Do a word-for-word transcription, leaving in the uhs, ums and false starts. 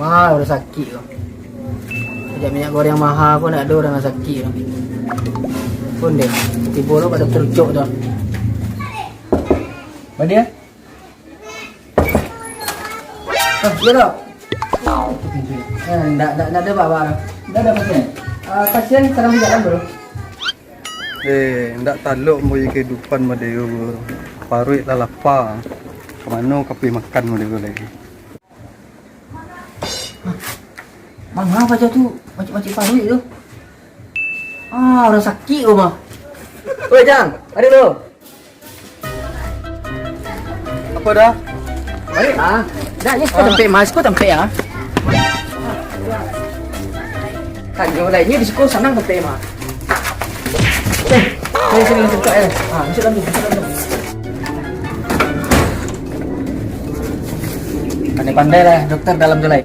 Ah, urang sakik ko. Minyak goreng maha ko, ndak ado urang sakik ko. Pun deh, tibo lo pado kerucuk tu. Badia? Ah, iya, Dok. Eh, ndak, ndak, ndak ado apa-apa. Ndak ado pasien. Ah, pasien sadang di dalam, Bro. Eh, ndak talok ambo jo kehidupan model ko. Paruik lah lapa. Ka mano ka pai makan model ko lai? Manga paja tu mancik-mancik paruik tu? Ah, urang sakik ko mah. Oi, Jang, mari lu. Apo dah? Mari ah. Dah, ni siko tampek mah, siko tampek ah. Tanyo lah, ini di siko sanang tampek mah. Eh, sini, sini, sini, eh. Ah, masuk dalam tu, masuk dalam tu. Pandai-pandai lah, dokter dalam tu lai.